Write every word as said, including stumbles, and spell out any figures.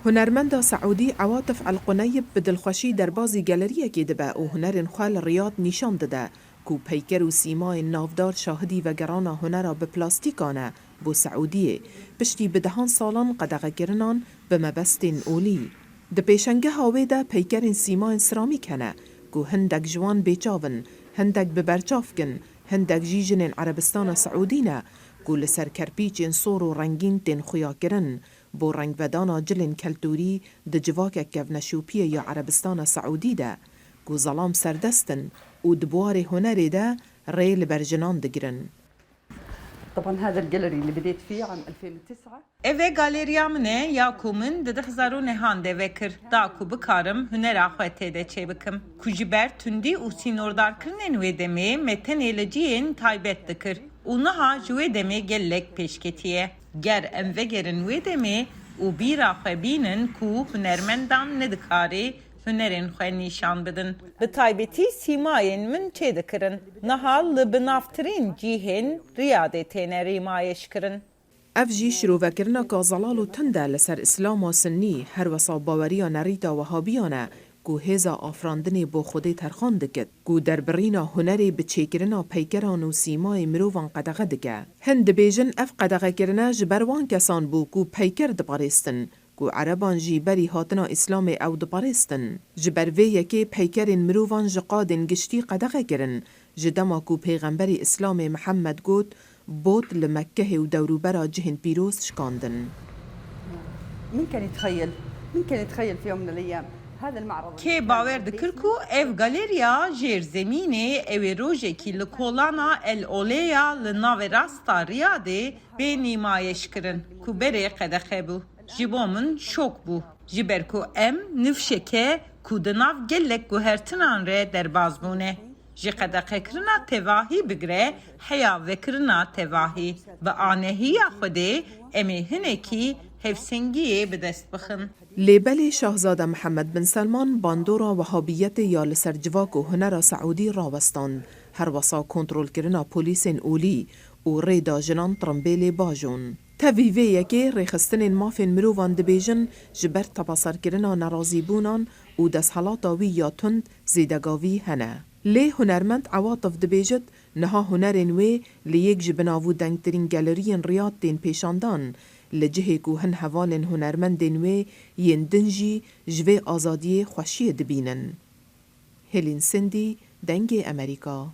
Hunermenda Seûdî Ewatif El Quneyb bi dilxweşî derbazî galeriyekê dibe û hunerên xwe li Riyad nîşan dide, ku peyker û sîmayên navdar şahidî vegerana hunera bi plastîka ne bo Seûdiyê, piştî bi dehan salan qedexekirinan bi mebestên olî. Di pêşengeha wê de peykerên sîmayên seramîk hene, ku hindek ji wan bêçav in, hindek bi berçav kin, hindek jî jinên Erebistana Seûdî ne, ku li ser kerpîçên sor û rengîn tên xuyakirin, bo rengvedana cilên keltûrî di civakek kevneşopiyê ya Erebistana Seûdî de, ku zelam serdest in û di buwarê hunerê de rê li ber jinan digirin. طبعا هذا الجاليري اللي بديت فيه عام ألفين وتسعة. Ev e galeriya min e ya ku min di du hezar û nehan de vekir, da ku bikarim hunera xwe tê de çêbikim, ku ji ber tundî û sînordarkirinên wê demê me tenê li cihên taybet dikir û niha ji wê demê gelek pêş ketiye. Ger em vegerin wê demê û bîra xwe bînin ku hunermendan nedikarê hunerên xwe nîşan bidin. Bi taybetî sîmayên min çêdikirin. Niha li binavtirîn cihên Riyadê têne rîmayêşkirin. Ev jî şirovekirineka zelal û tund e li ser Îslama Sunnî, her wesa baweriya nerîta Wehabiyan e, ku hêza afirandinê bo Xwedê terxan dikit, ku derbirîna hunerê bi çêkirina peykeran û sîmayê mirovan qedexe dike. Hin dibêjin ev qedexekirine ji ber wan kesan bû ku peyker diparêstin, ku Ereban jî berî hatina Îslamê ew diparêstin. Ji ber vê yekê peykerên mirovan ji qadên giştî qedexe kirin, ji dema ku Pêxemberî Îslamê Mihemed got, bot li Mekkehê û dewrûbera cihên pîroz şikandin. مين كان يتخيل؟ مين كان يتخيل في يوم من الأيام هذا المعرض؟ Kê bawer dikir ku ev galeriya jêr zemînê ew ê rojekî li kolana El Oleya li navê rasta Riyadê bê nîmayêşkirin, ku berê qedexe bû? Ji bo min şok bû, ji ber ku em nifşeke ku di nav gelek guhertinan re derbaz bûne. Ji qedexekirina tevahî bigre heya vekirina tevahî, bi anehiya Xwedê em ê hinekî hevsengiyê bi dest bixin. Lê belê Şahzade Mihemed bin Selman bandora wehabiyetê ya li ser civak û hunera Seûdî rawestand, her wesa kontrolkirina polîsên olî û rê da jinan tirimbêlê bajon. Tevî vê yekê rêxistinên mafên mirovan dibêjin, ji ber tepaserkirina nerazîbûnan û desthilata wî ya tund zêdegavî hene. Lê hunermend Ewatif dibêjit, niha hunerên wê li yek ji binavûdengtirîn galeriyên Riyad tên pêşandan, li cihê ku hin hevalên hunermendên wê yên din jî ji vê azadiyê xweşiyê dibînin. Hêlîn Sindî, Dengê Emerîka.